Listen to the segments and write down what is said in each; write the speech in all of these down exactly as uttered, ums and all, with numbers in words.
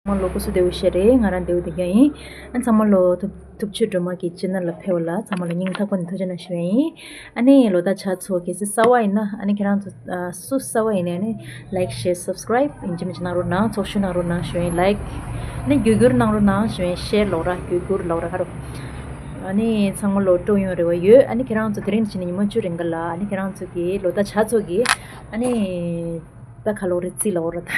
ཚང་མ་ལོ་སྐུ་གཟུགས་བདེ་པོ་བྱས་རེད། ང་རང་བདེ་པོ་བསྡད་རྒྱུ་ཡིན། ཨ་ཚང་མ་ལོ་ཐུབ་ཐུབ་ཆོས་སྒྲོལ་མ་གི་ཅེ་ནལ་ལ་ཕེབས་པ་ལ་ཚང་མ་ལ་སྙིང་ཐག་པ་ནས་ཐུགས་རྗེ་གནང་ཞུ་ཡ་ཡིན། ཨ་ནི་ལོ་ཟླ་ཆ་ཚོ་གལ་སྲིད་གསར་པ་ཡིན་ན་ཨ་ནི་ཁྱེད་རང་ཚོ་ཨ་སུ་གསར་པ་ཡིན་ནའི་ཨ་ནི་ལའིཀ་ཤེར་སབ་སི་ཀ་རའིབ་ཡིན་གཅིག་མིན་གཅིག་གནང་རོགས་གནང་། ཚོགས་ཞུགས་གནང་རོགས་གནང་ཞུ་ཡ་ཡིན། ལའིཀ་ཨ་ནི་བརྒྱུད་སྐུར་གནང་རོགས་གནང་ཞུ་ཡ་ཡིན། ཤེར་ལོག་ར་བརྒྱུད་སྐུར་ལོག་ར་ཁ་རོག་ཨ་ནི་ཚང་མ་ལོ་སྤྲོ་ཡོང་རེ་བ་ཡོད། ཨ་ནི་ཁྱེད་རང་ཚོ་དེ་རིང་ཕྱིན་ནས་ཉི་མ་བཅུ་རིང་ག་ལ་ཨ་ནི་ཁྱེད་རང་ཚོ་གི་ལོ་ཟླ་ཆ་ཚོ་གི་ཨ་ནི། ད་ཁ་ལོ་རེ་རྩིས་ལ་འོ་ར་ད།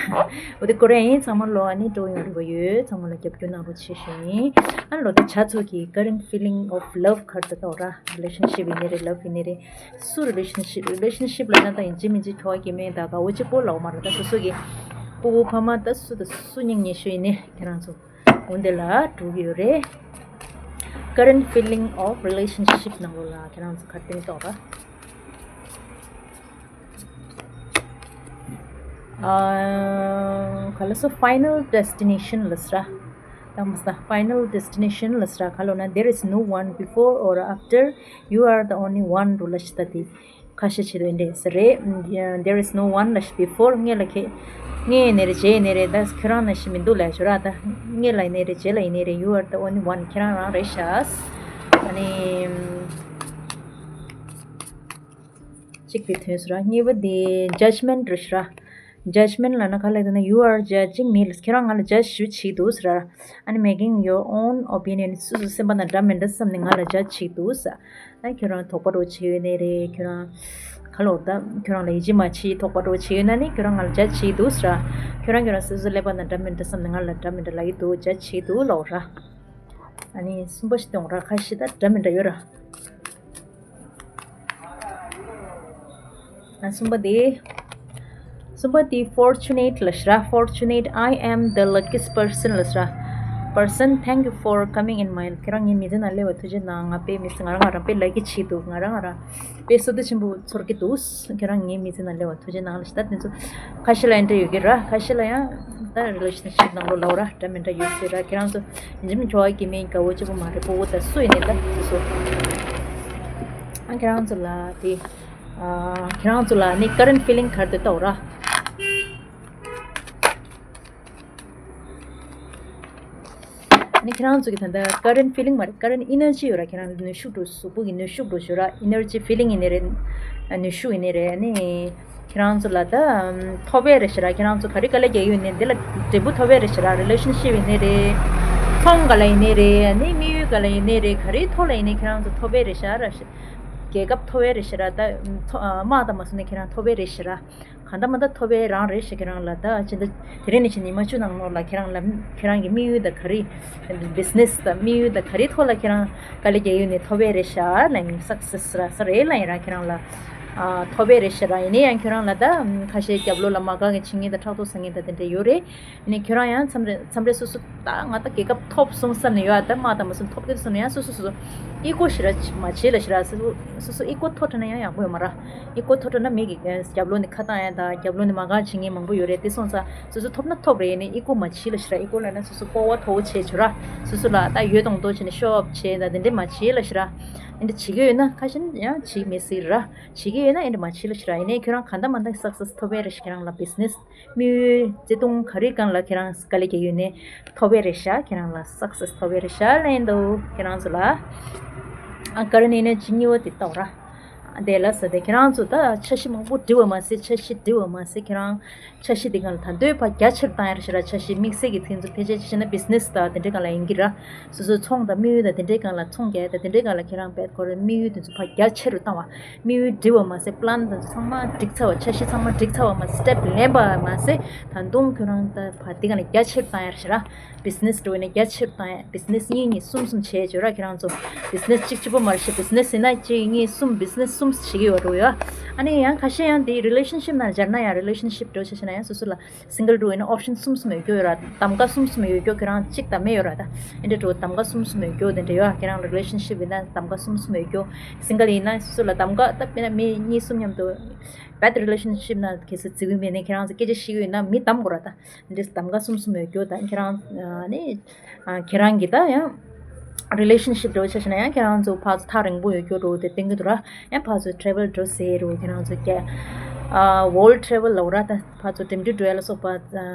འོ་དེ་ཀོ་རེ་ཡིན། ཚང་མ་ལོ་ཨ་ནི་སྤྲོ་ཡོང་རེ་བ་ཡོད། ཚང་མ་ལ་རྒྱབ་སྐྱོར་གནང་རོགས་བྱེད་ཞུ་ཡིན། ཨ་ལོ་ད་ཆ་ཚོ་གི་ཀ་རེན་ཕི་ལིང་ཨོཕ་ལབ་ག་རེ་ད་འོ་ར་རི་ལེ་ཤན་ཤིབ་ཡིན་ནི་རེད། ལབ་ཡིན་ནི་རེད། སུ་རི་ལེ་ཤན་ཤིབ་རི་ལེ་ཤན་ཤིབ་ལ་ན་ད་ཡིན་གཅིག་མིན་གཅིག་ཁྱོ་ག་གི་མེད་ད་ག་འོ་གཅིག་པོ་ལ་འོ་མ་ར་ད་སོ་སོ་གི་སྤུ་གུ་ཕ་མ་ད་སུ་ད་སུ་སྙིང་ཉེ་ཤོས་ཡིན་ནི་ཁྱེད་རང་ཚོ་འོ་འདི་ལ་འགྲོ་གི་ཡོད་རེད། ཀ་རེན་ཕི་ལིང་ཨོཕ་རི་ལེ་ཤན་ཤིབ་ནང་ལོགས་ལ་ཁྱེད་རང་ཚོ་ག་རེ་ཏིང་ཏོག་ར། ཨ། ག་ལ་སོ་ཕའི་ནལ་ཌེ་སི་ཊི་ནེ་ཤན་ལ་སྲ། དང་མ་སྲ་ཕའི་ནལ་ཌེ་སི་ཊི་ནེ་ཤན་ལ་སྲ་ག་ལོ་ན། There is no one before or after, you are the only one རུ་ལ་ཤི་ད་དེ་ཁ་ཤས་ཆེ་དོ་འདྲེ་ཟེར་རེད། There is no one ལ་ཤི་before ངེད་ལ་ཁེ་ངེད་ནེ་རེ་རྗེས་ནེ་རེ་ད་ཁྱོད་རང་ན་ཤི་མི་འདུག་ལ་ཞོ་ར་ད་ངེད་ལ་ནེ་རེ་རྗེས་ལ་ཡིན་ནེ་རེ། You are the only one ཁྱེད་རང་རང་རེད་ཤ། ཨ་ནི། གཅིག་དེ་ཐོན་སོང་ར། གཉིས་པ་དེ་ཇཇ་མེན་ཊི་རེད་ཤག་ར། ཇཇ་མེན་ཊི་ལབ་ན་ག་ལབ་འདུག་ན། You are judging me ལ་ཁྱེད་རང་ང་ལ་ཇཇ་ཞུ་བྱེད་འདུག་ཟེར་ར། ཨ་ནི་making your own opinion སོ་སོ་སེམས་པ་ནང་འདྲ་མི་འདྲ་བསམ་ནས་ང་ལ་ཇཇ་བྱེད་འདུག་ཟེར། ཨ་ཁྱོད་རང་དོགས་པ་རོ་བྱེད་ཡོད་ནི་རེད། ཁྱོད་རང་ག་ལོར་ད་ཁྱོད་རང་ལ་ཡིད་ཆེས་མ་བྱེད་དོགས་པ་རོ་བྱེད་ཡོད་ན་ནི་ཁྱོད་རང་ང་ལ་ཇཇ་བྱེད་འདུག་ཟེར་ར། ཁྱོད་རང་ཁྱོད་རང་སོ་སོ་ཀླད་པ་ནང་འདྲ་མི་འདྲ་བསམ་ནས་ང་ལ་འདྲ་མི་འདྲ་ལབ་ཀྱི་འདུག་ཇཇ་བྱེད་འདུག་ལབ་ར། ཨ་ནི་གསུམ་པ་ཞིག་སྟོན་ར། ཁ་ཤས་ད་འདྲ་མི་འདྲ་ཡོད་ར། ཨ་གསུམ་པ་དེ། གསུམ་པ་དེ་fortunate ལབ་ཤག་ར། Fortunate, I am the luckiest person ལབ་ཤག་ར། Person, thank you for coming in my life. ཁྱེད་རང་ངའི་མི་ཚེ་ནང་སླེབས་པ་ཐུགས་རྗེ་གནང་། ང་དཔེ་མི་སྲིད་ང་རང་ང་རང་དཔེ་ལ་ཀི་བྱེད་འདུག་ང་རང་ང་རང་དཔེ་བསོད་བདེ་ཆེན་པོ་ཚོར་གྱི་འདུག་ཁྱེད་རང་ངའི་མི་ཚེ་ནང་སླེབས་པ་ཐུགས་རྗེ་གནང་ལབ་ཤག་ད་དེ་ཚོ་ཁ་ཤས་ལ་ཡང་འདྲ་ཡོད་ཀྱི་ར། ཁ་ཤས་ལ་ཡང་ད་རི་ལེ་ཤན་ཤིབ་ནང་ལོགས་ལབ་ར་འདྲ་མི་འདྲ་ཡོད་སྲིད་ར། ཁྱེད་རང་ཚོ་ཡིན་གཅིག་མིན་གཅིག་ཁྱོ་ག་གི་མིང་དགའ་བོ་གཅིག་པོ་མ་རེད། སྤུ་གུ་ད་སུ་ཡིན་ནའི་ད་དེ་ཚོ། ཨ་ཁྱེད་རང་ཚོ་ལ་དེ། ཨ་ཁྱེད་རང་ཚོ་ལ་ནི་ཀ་རེན་ཕི་ལིང་ག་རེ་འདུག་ལྟ་འོ་ར། ནི་ཁྱེད་རང་ཚོ་གི་ད་ལྟ་ཀ་རེན་ཕི་ལིང་མ་རེད། ཀ་རེན་ཨེ་ནར་ཇི་ཡོད་ར། ཁྱེད་རང་ནུས་ཤུགས་འགྲོ་གཟུགས་པོ་གི་ནུས་ཤུགས་འགྲོ་ཞོར་ར། ཨེ་ནར་ཇི་ཕི་ལིང་ཡིན་ནི་རེད། ནུས་ཤུགས་ཡིན་ནི་རེད། ནི་ཁྱེད་རང་ཚོ་ལ་ད་ཐོབ་པའི་རེད་ཤག་ར། ཁྱེད་རང་ཚོ་ག་རེ་དཀའ་ལས་རྒྱག་ཡོད་ནི་འདི་ལ་འབྲས་བུ་ཐོབ་པའི་རེད་ཤག་ར། རི་ལེ་ཤན་ཤིབ་ཡིན་ནི་རེད། ཚོང་ག་ལ་ཡིན་ནི་རེད། ནི་དམིགས་ཡུལ་ག་ལ་ཡིན་ནི་རེད། ག་རེའི་ཐོག་ལ་ཡིན་ནི་ཁྱེད་རང་ཚོ་ཐོབ་པའི་རེད་ཤག་ར། རྒྱལ་ཁབ་ཐོབ་པའི་རེད་ཤག་ར། ད་ཐོ་དམག་དང་མ་སོང་ནི་ཁྱེད་རང་ཐོབ་པའི་རེད་ཤག་ར། གང་ལྟར་མ་ལྟར་ཐོབ་པའི་རང་རེད་ཤག་ཁྱེད་རང་ལ་ད་ཕྱི་ཟླ་དེ་རིང་ནས་ཕྱིན་ཉི་མ་བཅུ་ནང་ལོགས་ལ་ཁྱེད་རང་ལ་ཁྱེད་རང་གི་དམིགས་ཡུལ་དང་ག་རེ་བི་ཛི་ནེ་སི་དང་དམིགས་ཡུལ་དང་ག་རེའི་ཐོག་ལ་ཁྱེད་རང་དཀའ་ལས་རྒྱག་ཡོད་ནས་ཐོབ་པའི་རེད་ཤག་ལ་ཡིན། སག་སེ་སི་ར་ས་རེད་ལ་ཡིན་ར། ཁྱེད་རང་ལ་ཨ་ཐོབ་པའི་རེད་ཤག་ར། ཡིན་ནའི་ཡང་ཁྱེད་རང་ལ་ད་ཁ་ཤས་རྒྱབ་ལོགས་ལ་མ་དགའ་མཁན་བྱེད་མཁན་དང་ཕྲག་དོག་ཟ་མཁན་དང་དེ་འདྲ་ཡོད་རེད། ཡིན་ནའི་ཁྱེད་རང་ཡང་མཚམས་རེ་མཚམས་རེ་སོ་སོ་ད་ང་ད་རྒྱལ་ཁབ་ཐོབ་སོང་བསམ་ནས་ཡོད། ཨ་ད་དམག་དང་མ་སོང་ཐོབ་ཀྱི་སོང་ནས་ཡང་སོ་སོ་སོ་སོ་ཨི་ཀོ་ཞེ་དྲག་མ་བྱེད་ལ་ཞེ་དྲག་སོ་སོ་སོ་སོ་ཨི་ཀོ་མཐོ་དྲགས་ན་ཡང་ཡག་པོ་ཡོད་མ་རེད། ཨི་ཀོ་མཐོ་དྲགས་ན་མི་གི་རྒྱབ་ལོགས་ནས་ཁ་བཏང་ཡ་དང་རྒྱབ་ལོགས་ནས་མ་དགའ་བྱེད་མཁན་མང་པོ་ཡོད་རེད། དེ་སོང་ཙང་སོ་སོ་ཐོབ་ན་ཐོབ་རེད། ཡིན་ནའི་ཨི་ཀོ་མ་བྱེད་ལ་ཞེ་དྲག་ཨི་ཀོ་ལབ་ན་སོ་སོ་སྤོབས་པ་མཐོ་བོ་བྱེད་ཆོག་ར། སོ་སོ་ལ་ད་ཡོད་མདོག་མདོག་བྱས་ནས་ཤོ་ཨོབ་བྱེད་ད་དེ་འདྲས་མ་བྱེད་ལ་ཞེ་དྲག་ཨེ་འདྲ་བྱེད་ཀྱི་ཡོད་ན་ཁ་ཤས་ཡང་བྱེད་མི་སྲིད་ར། བྱེད་ཀྱི་ཡོད་ན་ཨེ་འདྲ་མ་བྱེད་ལ་ཞེ་དྲག་ཡིན་ནའི་ཁྱོད་རང་གང་ལྟར་མ་ལྟར་སག་སེ་སི་ཐོབ་པའི་རེད་ཤག་ཁྱེད་རང་ལ་བི་ཛི་ནེ་སི་དམིགས་ཡུལ་བརྩེ་དུང་ག་རེ་སྒང་ལ་ཁྱེད་རང་དཀའ་ལས་རྒྱག་ཡོད་ནའི་ཐོབ་པའི་རེད་ཤག་ཁྱེད་རང་ལ་སག་སེ་སི་ཐོབ་པའི་རེད་ཤག་ལབ་ཡིན་འདུག་ཁྱེད་རང་ཚོ་ལ། ཨ་ཀ་རེན་ཨེ་ནར་ཇི་གཉིས་པ་དེ་ལྟ་བ་ར། དེ་ལ་ཟེར་ཏེ་ཁྱེད་རང་ཚོ་ད་འཆར་གཞི་མང་པོ་བསྒྲིགས་པ་མ་ཟད་འཆར་གཞི་བསྒྲིགས་པ་མ་ཟད་ཁྱེད་རང་འཆར་གཞི་དེ་སྒང་ལ་ད་འདོད་ཕར་རྒྱ་ཆེ་རུ་བཏང་ཡ་རེད་ཤག་ར། འཆར་གཞི་དམིགས་བསལ་གྱི་དེ་ཚོ་ཕལ་ཆེར་བྱས་ན་བི་ཛི་ནེ་སི་དང་དེ་འདྲའི་སྒང་ལ་ཡིན་གྱི་ར། སོ་སོའི་ཚོང་དང་དམིགས་ཡུལ་དང་དེ་འདྲའི་སྒང་ལ་ཚོང་རྒྱག་ཡ་དང་དེ་འདྲའི་སྒང་ལ་ཁྱེད་རང་བེད་ཁོ་རེ་དམིགས་ཡུལ་དེ་ཚོ་ཕར་རྒྱ་ཆེ་རུ་བཏང་བ། དམིགས་ཡུལ་བསྒྲིགས་པ་མ་ཟད་པི་ལན་དེ་ཚོ་ཚང་མ་བསྒྲིགས་ཚར་བ། འཆར་གཞི་ཚང་མ་བསྒྲིགས་ཚར་བ་མ་ཟད་སི་ཊེབ་ལེན་པ་མ་ཟད་ད་དུང་ཁྱོད་རང་ད་ཕར་དེ་སྒང་ལ་རྒྱ་ཆེ་རུ་བཏང་ཡ་རེད་ཤག་ར། བི་ཛི་ནེ་སི་འགྲོ་ཡིན་ན་རྒྱ་ཆེ་རུ་བཏང་ཡ། བི་ཛི་ནེ་སི་གཉིས་གཉིས་གསུམ་གསུམ་བྱས་བྱོས་ར། ཁྱེད་རང་ཚོ་བི་ཛི་ནེ་སི་གཅིག་གཅིག་པོ་མ་རེད་ཤག་བི་ཛི་ནེ་སི་ཡིན་ན་གཅིག་གཉིས་གསུམ་བི་ཛི་ནེ་སི་གསུམ་བྱེད་ཀྱི་ཡོད་རེད་ཡ། ཨ་ནི་ཡང་ཁ་ཤས་ཡང་དེ་རི་ལེ་ཤན་ཤིབ་ནང་སྦྱར་ན་ཡང་རི་ལེ་ཤན་ཤིབ་འགྲོ་བྱས་ཤག་ན་ཡང་སོ་སོ་ལ་སིང་གལ་འགྲོ་ཡིན་ན་ཨོབ་ཤན་གསུམ་གསུམ་ཡོད་རྒྱུ་ཡོད་ར། གདམ་ག་གསུམ་གསུམ་ཡོད་རྒྱུ་ཁྱེད་རང་གཅིག་དང་མེད་ཡོད་ར། ད་ཨེ་འདྲ་འགྲོ་གདམ་ག་གསུམ་གསུམ་ཡོད་རྒྱུ་དེ་འདྲ་ཡོད། ཁྱེད་རང་རི་ལེ་ཤན་ཤིབ་ཡིན་ན་གདམ་ག་གསུམ་གསུམ་ཡོད་རྒྱུ། སིང་གལ་ཡིན་ན་སོ་སོ་ལ་གདམ་ག་ད་དཔེར་ན་མི་གཉིས་གསུམ་མཉམ་དུ་བེད་རི་ལེ་ཤན་ཤིབ་ནང་གལ་སྲིད་འཛུལ་གྱི་མེད་ན་ཁྱེད་རང་ཚོ་སྐད་ཆ་བཤད་ཀྱི་ཡོད་ན་མི་གདམ་དགོས་ར། ད་འདི་གདམ་ག་གསུམ་གསུམ་ཡོད་རྒྱུ་ད་ཁྱེད་རང་ནི་ཁྱེད་རང་གི་ད་ཡང་རི་ལེ་ཤན་ཤིབ་འདྲ་བོ་ཆ་བཞག་ན་ཡང་ཁྱེད་རང་ཚོ་ཕར་ཚུར་ཐག་རིང་པོ་ཡོད་རྒྱུ་འདྲ་བོ་དེ་བསྟན་གྱི་འདུག་ར། ཡང་ཕར་ཚུར་ཊེ་རེ་ཝལ་འགྲོ་ཟེར་རུ་ཁྱེད་རང་ཚོ་རྒྱ་ ཨ་world travel ལབ་ར། ད་ཕར་ཚུར་འགྲིམ་འགྲུལ་འགྲོ་ཡ་ལ་སོགས་པ། ཨ་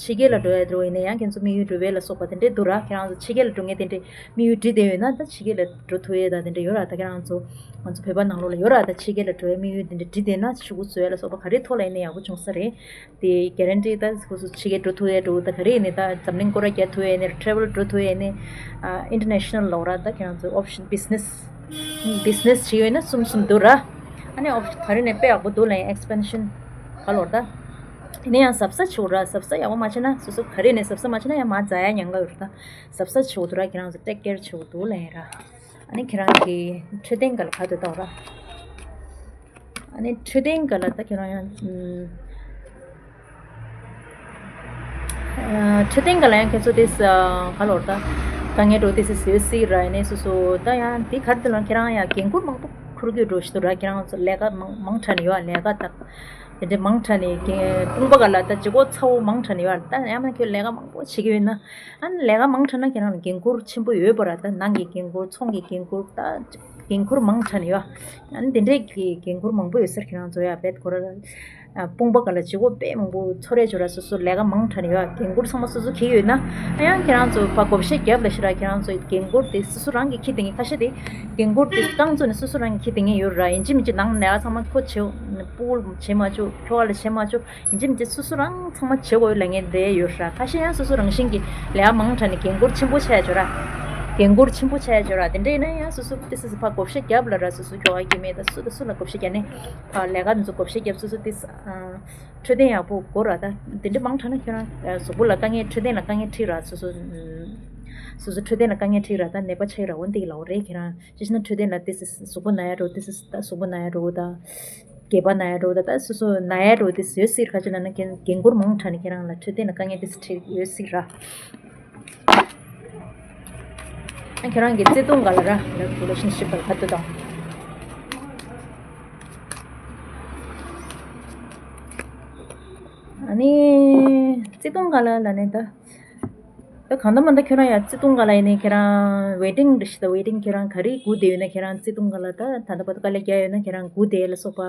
ཕྱི་རྒྱལ་ལ་འགྲོ་ཡ་འགྲོ་ཡིན་ན་ཡང་ཁྱེད་ཚོ་དམིགས་ཡུལ་འགྲུལ་པ་ལ་སོགས་པ་དེ་འདྲས་འདུག་ར། ཁྱེད་རང་ཚོ་ཕྱི་རྒྱལ་ལ་འགྲོ་མཁན་དེ་འདྲས་དམིགས་ཡུལ་བྲིས་བསྡད་ཡོད་ན། ད་ཕྱི་རྒྱལ་ལ་འགྲོ་ཐུབ་ཡ་ད་དེ་འདྲས་ཡོད་ར། ད་ཁྱེད་རང་ཚོ་ང་ཚོ་བོད་པ་ནང་ལོགས་ལ་ཡོད་ར། ད་ཕྱི་རྒྱལ་ལ་འགྲོ་ཡ་དམིགས་ཡུལ་དེ་འདྲས་བྲིས་བསྡད་ན་ཤོག་གུ་བཟོ་ཡ་ལ་སོགས་པ་ག་རེ་ཐོག་ལ་ཡིན་ན་ཡག་པོ་བྱུང་ས་རེད། དེ་གྷ་རན་ཊི་ད་ཁོ་ཚོ་ཕྱི་རྒྱལ་འགྲོ་ཐུབ་ཡ་འགྲོ། ད་ག་རེ་ཡིན་ནའི་ད་འཛམ་གླིང་སྐོར་ར་རྒྱག་ཐུབ་ཡ་ཡིན་ནའི་རེད། ཊེ་རེ་ཝལ་འགྲོ་ཐུབ་ཡ་ཡིན་ནའི། ཨ་ཨིན་ཊར་ནེ་ཤ་ནལ་ལབ་ར། ད་ཁྱེད་རང་ཚོ་ཨོབ་ཤན་བི་ཛི་ནེ་སི། བི་ཛི་ནེ་སི་བྱེད་ཡོད་ན་གསུམ་གསུམ་འདུག་ར། ཨ་ནི་ཨོབ་ཤན་ག་རེ་ནས་དཔེ་ཡག་པོ་འདུག་ལབ་ཡིན། ཨེག་སི་པེན་ཤན་ག་ལོར་ད། དེ་ནས་ཡང་གཟབ་གཟབ་བྱེད་དགོས་ར། གཟབ་གཟབ་ཡག་པོ་མ་བྱས་ན་སོ་སོ་ག་རེ་ནས་གཟབ་གཟབ་མ་བྱས་ན་ཡང་མར་འཛེག་ཡ་ཉེན་ཁ་ཡོད་ར། ད་གཟབ་གཟབ་བྱེད་དགོས་འདུག་ར། ཁྱེད་རང་ཚོ་ཊེག་ཀེར་བྱེད་དགོས་འདུག་ལབ་ཡིན་ར། ཨ་ནི་ཁྱེད་རང་གི་འཕྲོད་བསྟེན་སྒང་ལ་ག་དུས་ལྟ་བ་ར། ཨ་ནི་འཕྲོད་བསྟེན་སྒང་ལ་ད་ཁྱེད་རང་ཡང་ཨུམ། ཨ་འཕྲོད་བསྟེན་སྒང་ལ་ཡང་ཁྱེད་ཚོ་དེས་ཨ་ག་ལོར་ད་དཀའ་ངལ་འགྲོ་དེས་སི་ཡོད་སྲིད་ར། ཡིན་ནའི་སོ་སོ་ད་ཡང་དེ་ག་རེ་དེ་ལ་ཁྱེད་རང་ཡང་འགན་ཁུར་མང་པོ་འཁུར་དགོས་འགྲོ་ཞིག་འདུག་ར། ཁྱེད་རང་ཚོ་ལས་ཀ་མང་མང་དྲགས་ནས་ཡོད། ལས་ཀ་ད་དེ་འདྲ་མང་དྲགས་ནས་དཔུང་པ་སྒང་ལ་ད་ལྗིད་ཁོག་ཚ་བོ་མང་དྲགས་ནས་ཡོད། ད་ཡང་ན་ཁྱོད་ལས་ཀ་མང་པོ་བྱེད་ཀྱི་ཡོད་ན། ཨ་ནི་ལས་ཀ་མང་དྲགས་ན་ཁྱེད་རང་ལ་འགན་ཁུར་ཆེན་པོ་ཡོད་པ་ར། ད་ནང་གི་འགན་ཁུར། ཚོང་གི་འགན་ཁུར། ད་འགན་ཁུར་མང་དྲགས་ནས་ཡོད། ཨ་ནི་དེ་འདྲའི་གི་འགན་ཁུར་མང་པོ་ཡོད་སར་ཁྱེད་རང་ཚོ་ཡ་བེད་ཁོ་ར། ཨ་དཔུང་པ་སྒང་ལ་ལྗིད་ཁོག་དཔེ་མང་པོ་ཚོར་རེ་བྱོས་ར། སོ་སོ་ལས་ཀ་མང་དྲགས་ནས་ཡོད། འགན་ཁུར་ཚང་མ་སོ་སོ་འཁྱེར་ཡོད་ན། ཨ་ཡང་ཁྱེད་རང་ཚོ་ཕར་བགོ་བཤའ་རྒྱབ་ལ་ཤི་ར། ཁྱེད་རང་ཚོ་འགན་ཁུར་དེ་སོ་སོ་རང་གིས་འཁྱེར་བསྡད་མཁན། ཁ་ཤས་དེ་འགན་ཁུར་དེ་རྐང་བཙུགས་ནས་སོ་སོ་རང་གིས་འཁྱེར་བསྡད་མཁན་ཡོད་ར། ཡིན་གཅིག་མིན་གཅིག་ནང་ལས་ཀ་ཚང་མ་ཁོ་བྱེད། སྤུ་གུ་བྱེད་མ་བཅུག་ཁྱོ་ག་ལ་བྱེད་མ་བཅུག་ཡིན་གཅིག་མིན་གཅིག་སོ་སོ་རང་ཚང་མ་བྱེད་དགོས་ལབ་མཁན་དེ་ཡོད་ར། ཁ་ཤས་ཡང་སོ་སོ་རང་བཞིན་གྱིས་ལས་ཀ་མང་དྲགས་ནས་འགན་ཁུར་ཆེན་པོ་ཆགས་ཡ་བྱོས་ར། འགན་ཁུར་ཆེན་པོ་ཆགས་ཡ་བྱོས་ར། དེ་འདྲ་ཡིན་ན་ཡང་སོ་སོ་ཏི་སི་སི་ཕར་བགོ་བཤའ་རྒྱབ་ལ་ར། སོ་སོ་ཁྱོ་ག་སྐྱེ་དམན་དང་སུ་དང་སུ་ལ་བགོ་བཤའ་རྒྱབ་ནས་ཕར་ལས་ཀ་འདི་ཚོ་བགོ་བཤའ་རྒྱབ། སོ་སོ་ཏི་སི་ཨ་འཕྲོད་བསྟེན་ཡག་པོ་དགོས་ར། ད་དེ་འདྲ་མང་དྲགས་ན་ཁྱོད་རང་གཟུགས་པོ་ལ་དཀའ་ངལ། འཕྲོད་བསྟེན་ལ་དཀའ་ངལ་འཕྲད་ར། སོ་སོ་སོ་སོ་འཕྲོད་བསྟེན་ལ་དཀའ་ངལ་འཕྲད་ར། ད་ནད་པ་ཆགས་ཡོད་ར། འོ་འདི་གི་ལབ་རེད་ཁྱེད་རང་། ཅི་ཞིག་ན་འཕྲོད་བསྟེན་ལ་ཏི་སི་སི་གཟུགས་པོ་ན་ཡ་འགྲོ། ཏི་སི་སི་ད་གཟུགས་པོ་ན་ཡ་འགྲོ་ད། སྐེད་པ་ན་ཡ་འགྲོ་ད། ད་སོ་སོ་ན་ཡ་འགྲོ་དེ་ཡོད་སྲིད་ར། ཁ་ཅིག་ན་ན་འགན་འགན་ཁུར་མང་དྲགས་ནས་ཁྱེད་རང་ལ་འཕྲོད་བསྟེན་ལ་དཀའ་ངལ་དེ་འཕྲད་ཡོད་སྲིད་ར། ཨ་ཁྱེད་རང་གི་བརྩེ་དུང་སྒང་ལ་ར་ར་རི་ལེ་ཤན་ཤིབ་སྒང་ལ་ག་དུས་དང་། ཨ་ནི་བརྩེ་དུང་སྒང་ལ་ལ་ནས་ད། ད་གང་ལྟར་མ་ལྟར་ཁྱོད་རང་ཡང་བརྩེ་དུང་སྒང་ལ་ཡིན་ནའི་ཁྱེད་རང་ཝེ་ཊིང་རེད་ཤག་ད་ཝེ་ཊིང་ཁྱེད་རང་ག་རེ་སྒུག་བསྡད་ཡོད་ན། ཁྱེད་རང་བརྩེ་དུང་སྒང་ལ་ད་ད་ལྟ་བར་དུ་དཀའ་ལས་བརྒྱབ་ཡོད་ན། ཁྱེད་རང་སྒུག་བསྡད་ཡ་ལ་སོགས་པ།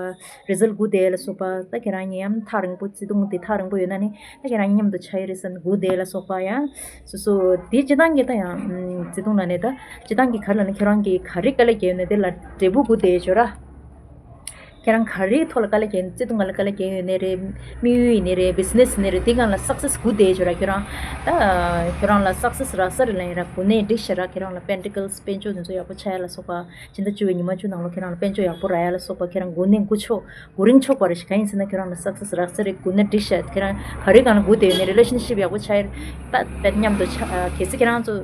རི་ཛལ་སྒུག་བསྡད་ཡ་ལ་སོགས་པ། ད་ཁྱེད་རང་ཉམས་ཐག་རིང་པོ་བརྩེ་དུང་དེ་ཐག་རིང་པོ་ཡོད་ན་ནི། ད་ཁྱེད་རང་མཉམ་དུ་ཆགས་ཡ་རེད་བསམ་སྒུག་བསྡད་ཡ་ལ་སོགས་པ། ཡང་སོ་སོ་དེ་སྤྱིར་བཏང་གི་ད་ཡང་བརྩེ་དུང་ལ་ནི་ད་སྤྱིར་བཏང་གི་ག་རེ་ལབ་ན་ཁྱེད་རང་གིས་ག་རེ་དཀའ་ལས་བརྒྱབ་ཡོད་ན་དེ་ལ་འབྲས་བུ་སྒུག་བསྡད་ཡ་བྱོས་ར། ཁྱེད་རང་ག་རེའི་ཐོག་ལ་དཀའ་ལས་བརྒྱབ། བརྩེ་དུང་སྒང་ལ་དཀའ་ལས་བརྒྱབ་ཡོད་ནའི་རེད། དམིགས་ཡུལ་ཡིན་ནའི་རེད། བི་ཛི་ནེ་སི་ཡིན་ནའི་རེད། དེ་སྒང་ལ་སག་སེ་སི་སྒུག་བསྡད་ཡོད་ར་ཁྱོད་རང་། ད་ཁྱོད་རང་ལ་སག་སེ་སི་རག་ས་རེད་ལབ་ཡིན་ར། གོ་གནས་འགྲིག་ཤག་ར། ཁྱོད་རང་ལ་པེན་ཊི་ཀལ་སི་དཔལ་འབྱོར་དེ་ཚོ་ཡག་པོ་ཆགས་ཡ་ལ་སོགས་པ། ཕྱི་ཟླ་བཅུ་པའི་ཉི་མ་བཅུ་ནང་ལོགས་ཁྱོད་རང་ལ་དཔལ་འབྱོར་ཡག་པོ་རག་ཡ་ལ་སོགས་པ། ཁྱོད་རང་གོ་གནས་མགོ་ཆོག་གོ་རིམ་ཆོག་པ་རེད་ཤག་གང་ཡིན་ཟེར་ན་ཁྱོད་རང་ལ་སག་སེ་སི་རག་ས་རེད། གོ་གནས་འགྲིག་ཤག་ཁྱོད་རང་ག་རེ་སྒང་ལ་སྒུག་བསྡད་ཡོད་ནའི་རི་ལེ་ཤན་ཤིབ་ཡག་པོ་ཆགས་ཡ་རེད། ད་དཔེ་མཉམ་དུ་ཆགས། གལ་སྲིད་ཁྱོད་རང་ཚོ་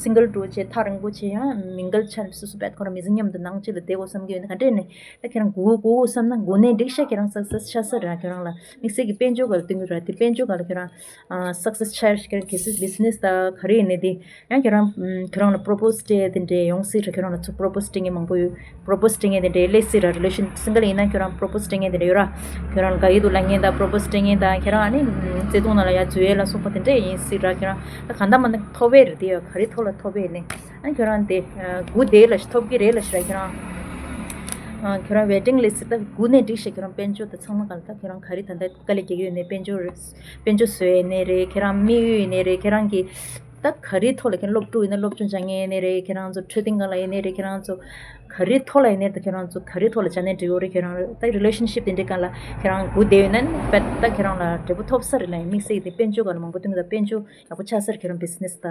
སིང་གལ་འགྲོ་བྱས་ཐག་རིང་པོ་བྱས་ཡང་མིང་གལ་ཆགས་ནས་སོ་སོ་བེད་ཁོ་རང་མི་ཚེ་མཉམ་དུ་ནང་གཅིག་ལ་བསྡད་དགོས་བསམ་གྱི་ཡོད་ན་ག་འདྲས་ནས། ད་ཁྱེད་རང་སྒུག་སྒུག་བསམ་ན་གོ་གནས་འགྲིག་ཤག་ཁྱེད་རང་སག་སེ་སི་ཆགས་ས་རེད། ཁྱེད་རང་ལ་དམིགས་བསལ་གྱི་དཔལ་འབྱོར་སྒང་ལ་བསྟུན་གྱི་ར། དེ་དཔལ་འབྱོར་སྒང་ལ་ཁྱེད་རང་ཨ་སག་སེ་སི་ཆགས་ཤག་གལ་སྲིད་བི་ཛི་ནེ་སི་ད་ག་རེ་ཡིན་ནའི་དེ་ཡང་ཁྱེད་རང་ཁྱེད་རང་ལ་པོ་རོ་པོ་སི་སྤྲད་དེ་འདྲས་ཡོང་སྲིད་ར། ཁྱེད་རང་ལ་ཚུར་པོ་རོ་པོ་སི་སྤྲད་མཁན་མང་པོ་ཡོད། པོ་རོ་པོ་སི་སྤྲད་མཁན་དེ་འདྲས་སླེབས་སྲིད་ར། རི་ལེ་ཤན་སིང་གལ་ཡིན་ན་ཁྱེད་རང་པོ་རོ་པོ་སི་སྤྲད་མཁན་དེ་འདྲས་ཡོད་ར། ཁྱེད་རང་ལ་དགའ་ཡི་འདུག་ལབ་མཁན་དང་པོ་རོ་པོ་སི་སྤྲད་མཁན་དང་། ཁྱེད་རང་ཨ་ནི་བརྩེ་དུང་ནང་ལ་ཡར་འཛུལ་ཡས་ལ་སོགས་པ་དེ་འདྲས་ཡིན་སྲིད་ར། ཁྱེད་རང་ད་གང་ལྟར་མ་ལྟར་ཐོབ་པ་རེད་དེ། ཡ་ག་རེ་ཐོག་ལ་ཐོབ་པ་ཡིན་ནའི་ཨ་ཁྱོད་རང་དེ་སྒུག་བསྡད་ལ་ཐོབ་ཀྱི་རེད་ལ་ཤི་ར། ཁྱོད་རང་ཨ་ཁྱོད་རང་ཝེ་ཊིང་ལིས་ད་སྒུག་ནས་འགྲིག་ཤག་ཁྱོད་རང་དཔལ་འབྱོར་དང་ཚང་མ་གང་ལ་ད་ཁྱོད་རང་ག་རེ་ད་ལྟ་དཀའ་ལས་རྒྱག་གི་ཡོད་ནའི་དཔལ་འབྱོར་དཔལ་འབྱོར་བཟོ་ཡས་ནའི་རེད། ཁྱོད་རང་དམིགས་ཡུལ་ནའི་རེད། ཁྱོད་རང་གི་ད་ག་རེ་ཐོག་ལ་ཁྱོད་སློབ་ཕྲུག་ཡིན་ན་སློབ་སྦྱོང་སྦྱང་ཡས་ནའི་རེད། ཁྱོད་རང་ཚོ་འཕྲོད་བསྟེན་སྒང་ལ་ཡིན་ནའི་རེད། ཁྱོད་རང་ཚོ་ག་རེ་ཐོག་ལ་ཡིན་ནའི་ད་ཁྱོད་རང་ཚོ་ག་རེ་ཐོག་ལ་སྦྱང་ནའི་འགྲིག་གི་རེད། ཁྱོད་རང་ད་རི་ལེ་ཤན་ཤིབ་དེ་འདྲའི་སྒང་ལ་ཁྱོད་རང་སྒུག་བསྡད་ཡོད་ན་ནི་ད་ཁྱོད་རང་ལ་འབྲས་བུ་ཐོབ་ས་རེད་ལ། ཡིན་དམིགས་བསལ་གྱི་དཔལ་འབྱོར་སྒང་ལ་མང་པོ་བསྟུན་གྱི་ད་དཔལ་འབྱོར་ཡག་པོ་ཆགས་ས་རེད། ཁྱོད་རང་བི་ཛི་ནེ་སི་ད་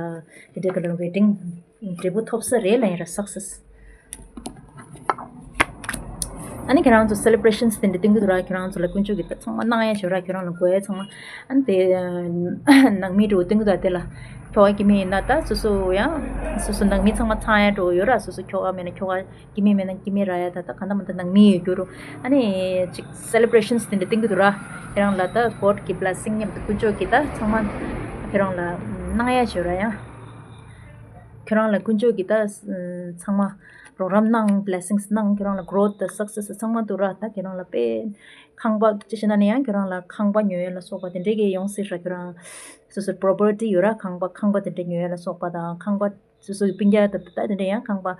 དེ་འདྲའི་སྒང་ལ་ཝེ་ཊིང་འབྲས་བུ་ཐོབ་ས་རེད་ལ། ཡིན་ར་སག་སེ་སི། ཨ་ནི་ཁྱེད་རང་ཚོ་སེ་ལེ་བྷ་རེ་ཤན་སི་དེ་འདྲ་སྟོན་གྱི་འདུག་ར། ཁྱེད་རང་ཚོ་ལ་དཀོན་མཆོག་གིས་ད་ཚང་མ་གནང་ཡ་བྱོས་ར། ཁྱེད་རང་ལ་དགོས་ཡ་ཚང་མ། ཨ་ནི་དེ་ནང་མི་འགྲོ་སྟོན་གྱི་འདུག་དེ་ལ་ཁྱོ་ག་སྐྱེ་དམན་ཡིན་ན་ད་སོ་སོ་ཡང་སོ་སོ་ནང་མི་ཚང་མ་ཚང་ཡ་འགྲོ་ཡོད་ར། སོ་སོ་ཁྱོ་ག་མེད་ན་ཁྱོ་ག་སྐྱེ་དམན་མེད་ན་སྐྱེ་དམན་རག་ཡ། ད་ད་གང་ལྟར་མ་ལྟར་ནང་མི་ཡོད་རྒྱུ་རུ། ཨ་ནི་ཅིག་སེ་ལེ་བྷ་རེ་ཤན་སི་དེ་འདྲ་སྟོན་གྱི་འདུག་ར། ཁྱེད་རང་ལ་ད་གོཌ་གི་བྷི་ལེ་སིང་མཉམ་དུ་དཀོན་མཆོག་གིས་ད་ཚང་མ་ཁྱེད་རང་ལ་གནང་ཡ་བྱོས་ར། ཡང་ཁྱོད་རང་ལ་དཀོན་མཆོག་གིས་ད་ཚང་མ་རོགས་རམ་གནང་། བྷི་ལེ་སིང་སི་གནང་། ཁྱོད་རང་ལ་གྷོ་རོཐ་དང་སག་སེ་སི་ཚང་མ་འདུག་ར། ད་ཁྱོད་རང་ལ་དཔེ་ཁང་པ་ཅི་ཞིག་ན་ནི་ཡང་ཁྱོད་རང་ལ་ཁང་པ་ཉོ་ཡ་ལ་སོགས་པ་དེ་འདྲས་ཀྱི་ཡོང་སྲིད་ར། ཁྱོད་རང་སོ་སོའི་པོ་རོ་པར་ཊི་ཡོད་ར། ཁང་པ་ཁང་པ་དེ་འདྲས་ཉོ་ཡ་ལ་སོགས་པ་དང་། ཁང་པ་སོ་སོའི་སྤུན་ཀྱག་དང་ད་དེ་འདྲས་ཡང་ཁང་པ་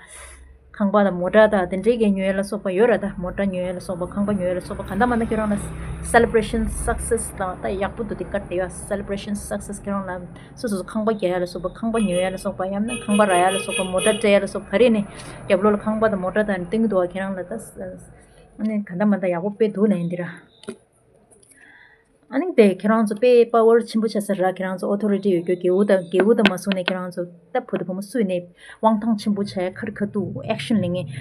ཁང་པ་དང་མོ་ཊ་དང་དེ་འདྲའི་གི་ཉོ་ཡ་ལ་སོགས་པ་ཡོད་ར། ད་མོ་ཊ་ཉོ་ཡ་ལ་སོགས་པ། ཁང་པ་ཉོ་ཡ་ལ་སོགས་པ། གང་ལྟར་མ་ན་ཁྱེད་རང་ལ་celebration success དང་ད་ཡག་པོ་འདུག་དེ་ཀར་དེ་ཡ་celebration success ཁྱེད་རང་ལ་སོ་སོ་ཁང་པ་རྒྱག་ཡ་ལ་སོགས་པ། ཁང་པ་ཉོ་ཡ་ལ་སོགས་པ། ཡང་ན་ཁང་པ་རག་ཡ་ལ་སོགས་པ། མོ་ཊ་སྤྲད་ཡ་ལ་སོགས་པ། ག་རེ་ནས་རྒྱབ་ལོགས་ལ་ཁང་པ་དང་མོ་ཊ་དང་སྟོན་གྱི་འདུག་བ། ཁྱེད་རང་ལ་ད་ཨ་ནི་གང་ལྟར་མ་ན་ཡག་པོ་དཔེ་འདུག་ལ་ཡིན་འདི་ར། ཨ་ནི་དེ་ཁྱེད་རང་ཚོ་དཔེ་པ་ཝར་ཆེན་པོ་ཆགས་ས་ར། ཁྱེད་རང་ཚོ་ཨོ་ཐོ་རི་ཊི་ཡོད་རྒྱུ། རྒྱལ་པོ་དང་རྒྱལ་པོ་དང་མ་སོང་ནས་ཁྱེད་རང་ཚོ་ད་བུ་དང་བུ་མོ་སུ་ཡིན་ནས་དབང་ཐང་ཆེན་པོ་ཆགས་ཁ་རི་ཁ་ཐུག་ཨེག་ཤན་ལེན་ངེས།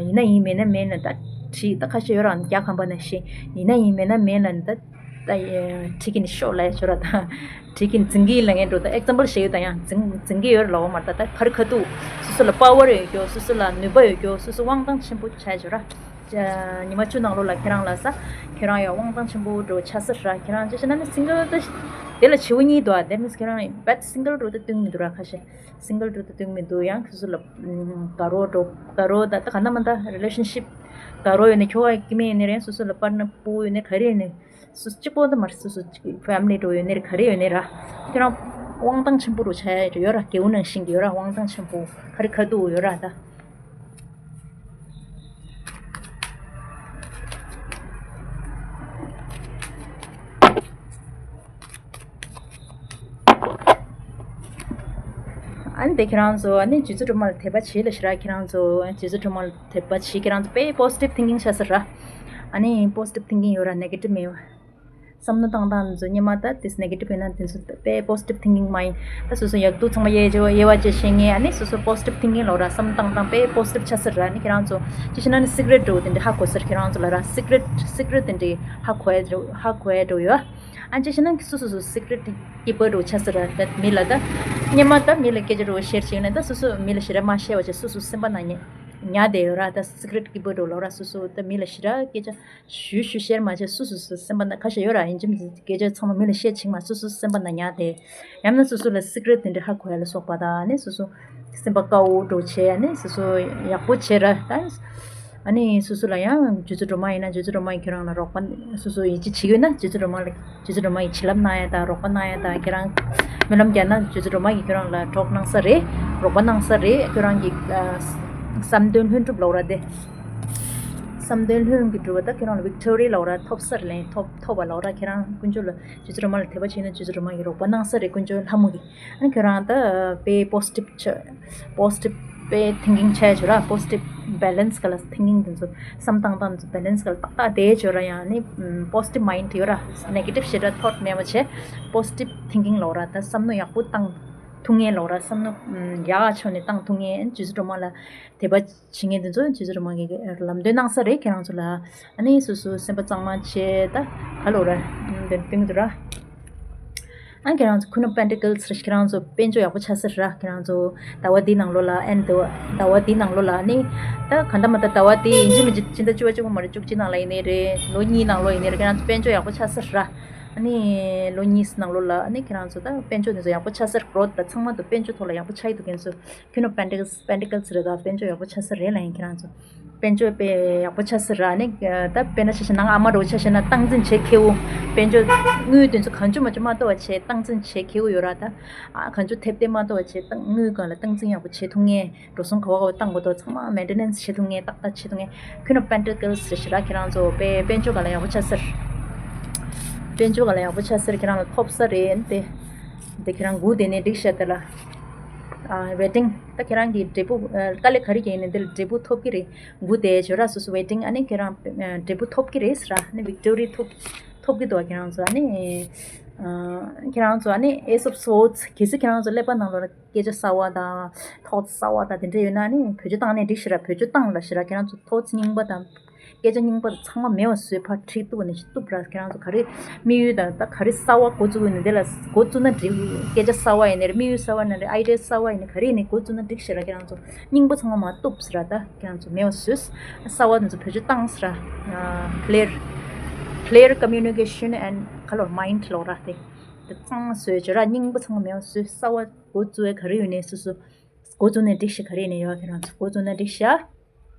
ཡིན་ན་ཡིན་མེད་ན་མེད་ན་ད་བྲིས་ད་ཁ་ཤས་ཡོད་ར། རྒྱ་ཁམས་པ་ན་ཤེས། ཡིན་ན་ཡིན་མེད་ན་མེད་ན་ད་ད་བྲིས་ཀྱིན་ཤོག་ལ་ཡ་ཆོ་ར། ད་བྲིས་ཀྱིན་འཛིང་གིན་ལ་ངས་འགྲོ། ད་ཨེག་ཛམ་པལ་བཤད་ཡོད། ད་ཡང་འཛིང་འཛིང་གི་ཡོད་ར་ལའོ་མ། ད་ད་ཁ་རི་ཁ་ཐུག་སོ་སོ་ལ་པ་ཝར་ཡོད་རྒྱུ། སོ་སོ་ལ་ནུས་པ་ཡོད་རྒྱུ། སོ་སོ་དབང་ཐང་ཆེན་པོ་ཆགས་ཆོ་ར། ཉི་མ་བཅུ་ནང་ལོགས་ལ་ཁྱེད་རང་ལ་ས་ཁྱེད་རང་ཡང་དབང་ཐང་ཆེན་པོ་འགྲོ་ཆགས་ས་ར། ཁྱེད་རང་ཅི་ཞེ་ན་ནི་སིང་གལ་ད་དེ་ལ་བྱེའུ་གཉིས་འདུག་ཨ། དེ་མིན་ཁྱེད་རང་བེད་སིང་གལ་འགྲོ་ད་སྟོན་མི་འདུག་ར། ཁ་ཤས་སིང་གལ་འགྲོ་ད་སྟོན་མི་འདུག་ཡང་ཁྱོད་ཚོ་ལ་དགའ་རོགས་འགྲོ་དགའ་རོགས་ད་ད་ག་ན་མ་ད་རི་ལེ་ཤན་ཤིབ་དགའ་རོགས་ཡོད་ནས་ཁྱོ་ག་སྐྱེ་དམན་ཡོད་ནས་རེད། སོ་སོ་ལ་པར་ནར་སྤུ་གུ་ཡོད་ནས་ག་རེ་ཡོད་ནས་སོ་སོ་གཅིག་པོ་ད་མར་སོ་སོ་ཕེ་མི་ལི་འགྲོ་ཡོད་ནས་ག་རེ་ཡོད་ནས་ར། ཁྱེད་རང་དབང་ཐང་ཆེན་པོ་རུ་ཆགས་ཡོད་ར། རྒྱལ་པོ་ནང་བཞིན་གྱི་ཡོད་ར། དབང་ཐང་ཆེན་པོ་ཁ་རི་ཁ་ཐུག་ཡོད་ར་ད། ཨ་ནི་དེ་ཁྱེད་རང་ཚོ་ཨ་ནི་རྗེ་བཙུན་སྒྲོལ་མ་ལ་དད་པ་བྱེད་ལ་ཤི་ར། ཁྱེད་རང་ཚོ་རྗེ་བཙུན་སྒྲོལ་མ་ལ་དད་པ་བྱེད། ཁྱེད་རང་ཚོ་དཔེ་པོ་སི་ཊིབ་ཐིང་ཀིང་བྱ་ས་ར། ཨ་ནི་པོ་སི་ཊིབ་ཐིང་ཀིང་ཡོད་ར། ནེ་གེ་ཊིབ་མེད་བ། བསམ་བློ་བཏང་སྟངས་འདི་ཚོ་སྔོན་མ་ད་དེ་ནེ་གེ་ཊིབ་ཡིན་ན་དེ་ཚོ་དཔེ་པོ་སི་ཊིབ་ཐིང་ཀིང་མ་ཡིན། ད་སོ་སོ་ཡག་སྡུག་ཚང་མ་དབྱེ་དབྱེ་བ་བཅས་ཤེས་ངེས། ཨ་ནི་སོ་སོ་པོ་སི་ཊིབ་ཐིང་ཀིང་ལོག་ར། བསམ་བཏང་སྟངས་དཔེ་པོ་སི་ཊིབ་ཆགས་ས་ར། ཨ་ནི་ཁྱེད་རང་ཚོ་ཅི་ཞེ་ན་ནི་སི་ཀི་རེཊ་འགྲོ་དེ་འདྲ་ཧ་གོ་ས་ར། ཁྱེད་རང་ཚོ་ལ་ར་སི་ཀི་རེཊ་སི་ཀི་རེཊ་དེ་འདྲ་ཧ་གོ་ཡ་འགྲོ་ཧ་གོ་ཡ་འགྲོ་ཡོད། ཨ་ཅི་ཞེ་ན་སོ་སོ་སོ་སི་ཀི་རེཊ་ཀི་པར་འགྲོ་ཆགས་ས་ར། ད་མི་ལ་ད་སྔོན་མ་ད་མི་ལ་སྐད་ཆ་འགྲོ་ཤེར་བྱས་ན་ད་སོ་སོ་མི་ལ་ཞེ་དྲག་མ་བཤད་པ་བྱས། སོ་སོ་སེམས་པ་ན་ཉ་ཉ་དེ་ཡོད་ར། ད་སི་ཀི་རེཊ་ཀི་པར་འགྲོ་ལོག་ར། སོ་སོ་ད་མི་ལ་ཞེ་དྲག་སྐད་ཆ་ཞུ་ཞུ་ཤེར་མ་བྱས། སོ་སོ་སོ་སེམས་པ་ན་ཁ་ཤས་ཡོད་ར། ཡིན་གཅིག་མིན་གཅིག་སྐད་ཆ་ཚང་མ་མི་ལ་བཤད་ཆིག་མ། སོ་སོ་སེམས་པ་ན་ཉ་དེ་ཡང་ན་སོ་སོ་ལ་སི་ཀི་རེཊ་དེ་འདྲ་ཧ་གོ་ཡ་ལ་སོགས་པ་དང་། ཨ་ནི་སོ་སོ་སེམས་པ་དཀར་པོ་འགྲོ་བྱས། ཨ་ནི་སོ་སོ་ཡག་པོ་བྱས་ར། ད་ཨ་ནི་སོ་སོ་ལ་ཡང་རྗེ་བཙུན་སྒྲོལ་མ་ཡིན་ན་རྗེ་བཙུན་སྒྲོལ་མ་ཡིས་ཁྱེད་རང་ལ་རོགས་པ་སོ་སོ་ཡིད་ཆེས་བྱེད་ཀྱི་ཡོད་ན་རྗེ་བཙུན་སྒྲོལ་མ་ལ་རྗེ་བཙུན་སྒྲོལ་མ་ཡིས་བྱིན་རླབས་གནང་ཡ་དང་རོགས་པ་གནང་ཡ་དང་། ཁྱེད་རང་སྨོན་ལམ་རྒྱག་ན་རྗེ་བཙུན་སྒྲོལ་མ་ཡིས་ཁྱེད་རང་ལ་གྲོགས་གནང་ས་རེད། རོགས་པ་གནང་ས་རེད། ཁྱེད་རང་གི་ཨ་བསམ་དོན་ལྷུན་གྲུབ་ལོག་ར་དེ། བསམ་དོན་ལྷུན་གྱིས་གྲུབ་པ་ད་ཁྱེད་རང་ལ་ཝིག་ཊོ་རི་ལོག་ར་ཐོབ་ས་རེད། ལན་ཐོབ་ཐོབ་པ་ལོག་ར། ཁྱེད་རང་དཀོན་མཆོག་ལ་རྗེ་བཙུན་སྒྲོལ་མ་ལ་དད་པ་བྱས་ན་རྗེ་བཙུན་སྒྲོལ་མ་ཡིས་རོགས་པ་གནང་ས་རེད། དཀོན་མཆོག་ལྷ་མོ་གིས། ཨ་ནི་ཁྱེད་རང་ད་དཔེ་པོ་སི་ཊིབ་ཆ་པོ་སི་ཊིབ་དཔེ་ཐིང་ཀིང་ཆ་ཆོ་ར། པོ་སི་ཊིབ་བེ་ལེན་སི་ག་ལ་ཐིང་ཀིང་དེ་ཚོ་བསམ་བཏང་སྟངས་དེ་ཚོ་བེ་ལེན་སི་ག་ལ་ཏག་ཏག་བསྡད་ཆོ་ར། ཡང་ནི་པོ་སི་ཊིབ་མ་ཡིན་ཌི་ཡོད་ར། ནེ་གེ་ཊིབ་ཞེ་དྲག་ཐོཊ་མེད་པ་བྱས། པོ་སི་ཊིབ་ཐིང་ཀིང་ལོག་ར། ད་བསམ་བློ་ཡག་པོ་བཏང་ཐུབ་མཁན་ལོག་ར། བསམ་བློ་ཡག་ཆོ་ནས་བཏང་ཐུབ་མཁན། རྗེ་བཙུན་སྒྲོལ་མ་ལ་དད་པ་བྱེད་མཁན་དེ་ཚོ་རྗེ་བཙུན་སྒྲོལ་མ་གིས་ལམ་སྟོན་གནང་ས་རེད་ཁྱེད་རང་ཚོ་ལ། ཨ་ནི་སོ་སོ་སེམས་པ་གཙང་མ་བྱས་ད་ག་ལོག་ར་དེ་སྟོན་གྱི་འདུག་ར། ཨ་ཁྱེད་རང་ཚོ་Queen of Pentacles རེད། ཁྱེད་རང་ཚོ་དཔལ་འབྱོར་ཡག་པོ་ཆགས་ས་རེད་ར། ཁྱེད་རང་ཚོ་ཟླ་བ་འདིའི་ནང་ལོགས་ལ་ཨེན་ཟླ་བ་འདིའི་ནང་ལོགས་ལ་ནི་ད་ག་འདྲ་མ་ད་ཟླ་བ་འདི་ཡིན་གཅིག་མིན་གཅིག་ཕྱི་ཟླ་བཅུ་པ་བཅུ་པ་མ་རེད། བཅུ་གཅིག་ནང་ལ་ཡིན་ནའི་རེད། ལོ་གཉིས་ནང་ལོགས་ཡིན་ནའི་རེད། ཁྱེད་རང་ཚོ་དཔལ་འབྱོར་ཡག་པོ་ཆགས་ས་རེད་ར། ཨ་ནི་ལོ་གཉིས་ནང་ལོགས་ལ་ཨ་ནི་ཁྱེད་རང་ཚོ་ད་དཔལ་འབྱོར་འདི་ཚོ་ཡག་པོ་ཆགས་ས་རེད། གྲོ་ད་ཚང་མ་དུ་དཔལ་འབྱོར་ཐོག་ལ་ཡག་པོ་ཆགས་ཡི་འདུག་ཁྱེད་ཚོ་Queen of Pentacles Pentacles རེད། ད་དཔལ་འབྱོར་ཡག་པོ་ཆགས་ས་རེད་ལ་ཡིན། ཁྱེད་རང་ཚོ་དཔལ་འབྱོར་དཔེ་ཡག་པོ་ཆགས་ས་ར། ནི་ད་དཔེར་ན་ཆ་བཞག་ན་ཨ་མ་འདྲ་བོ་ཆ་བཞག་ན་སྟངས་འཛིན་བྱེད་མཁས་པོ། དཔལ་འབྱོར་དངུལ་དེ་ཚོ་གང་བྱུང་མ་བྱུང་མ་གཏོགས་པ་བྱས་སྟངས་འཛིན་བྱེད་མཁས་པོ་ཡོད་ར། ད་ཨ་གང་བྱུང་ཐེབས་ཏེ་མ་གཏོགས་པ་བྱས་སྟངས་དངུལ་སྒང་ལ་སྟངས་འཛིན་ཡག་པོ་བྱེད་ཐུབ་མཁན། འགྲོ་སོང་ག་བ་ག་བ་བཏང་དགོས་དོ་ཚང་མ་མེན་ཊེ་ནན་སི་བྱེད་ཐུབ་མཁན། ཏག་ཏག་བྱེད་ཐུབ་མཁན། Queen of Pentacles རེད་ཤི་ར། ཁྱེད་རང་ཚོ་དཔེ་དཔལ་འབྱོར་སྒང་ལ་ཡག་པོ་ཆགས་ས་རེད། དཔལ་འབྱོར་སྒང་ལ་ཡག་པོ་ཆགས་ས་རེད། ཁྱེད་རང་ལ་ཐོབ་ས་རེད། དེ་དེ་ཁྱེད་རང་སྒུག་བསྡད་ནས་འགྲིག་ཤག་དེ་ལ་ཨ་ཝེ་ཊིང་། ད་ཁྱེད་རང་གི་འབྲས་བུ་ཨ་དཀའ་ལས་ག་རེ་བརྒྱབ་ཡིན་ནའི་འདི་ལ་འབྲས་བུ་ཐོབ་ཀྱི་རེད། སྒུག་བསྡད་ཆོག་ར། སོ་སོ་ཝེ་ཊིང་། ཨ་ནི་ཁྱེད་རང་ཨ་འབྲས་བུ་ཐོབ་ཀྱི་རེད་ཟེར་ར། ཨ་ནི་ཝིག་ཊོ་རི་ཐོབ་ཐོབ་ཀྱི་འདུག་ཁྱེད་རང་ཚོ་ཨ་ནི་ཨ་ཁྱེད་རང་ཚོ་ཨ་ནི་Ace of Swords གལ་སྲིད་ཁྱེད་རང་ཚོ་ཀླད་པ་ནང་ལོགས་ལ་སྐད་ཆ་གསར་བ་དང་ཐོག་གསར་བ་དང་དེ་འདྲ་ཡོད་ན་ཨ་ནི་བེད་སྤྱོད་བཏང་ནས་འགྲིག་ཤི་ར། བེད་སྤྱོད་བཏང་ལ་ཤི་ར། ཁྱེད་རང་ཚོ་ཐོག་རྙིང་པ་དང་སྐད་ཆ་རྙིང་པ་དང་ཚང་མ་མེད་པ་བཟོས་ཕར་ཁྲིད་གཏུབ་ནས་ཤི་གཏུབ་ར། ཁྱེད་རང་ཚོ་ག་རེ་དམིགས་ཡུལ་དང་ད་ག་རེ་གསར་བ་འགོ་བཙུགས་ཡོད་ན་དེ་ལ་འགོ་བཙུགས་ན་འགྲིག་སྐད་ཆ་གསར་བ་ཡིན་ནའི་རེད། དམིགས་ཡུལ་གསར་བ་ཡིན་ནའི་རེད། ཨའི་ཌི་ཡ་གསར་བ་ཡིན་ནའི་ག་རེ་ཡིན་ནའི་འགོ་བཙུགས་ན་འགྲིག་ཤི་ར། ཁྱེད་རང་ཚོ་རྙིང་པ་ཚང་མ་མར་གཏུབས་ཟེར་ར། ད་ཁྱེད་རང་ཚོ་མེད་པ་བཟོས། གསར་བ་དེ་ཚོ་བེད་སྤྱོད་བཏང་ཟེར་ར། clear clear communication and color mind ལོག་ར། དེ་དེ་གཙང་བཟོས་བྱོས་ར། རྙིང་པ་ཚང་མ་མེད་པ་བཟོས། གསར་བ་འགོ་བཙུགས་ཡ་ག་རེ་ཡོད་ནའི་སོ་སོ་འགོ་བཙུགས་ནས་འགྲིག་ཤི། ག་རེ་ཡིན་ནའི་ཡོད་ཁྱེད་རང་ཚོ་འགོ་བཙུགས་ན་འགྲིག་ཤི།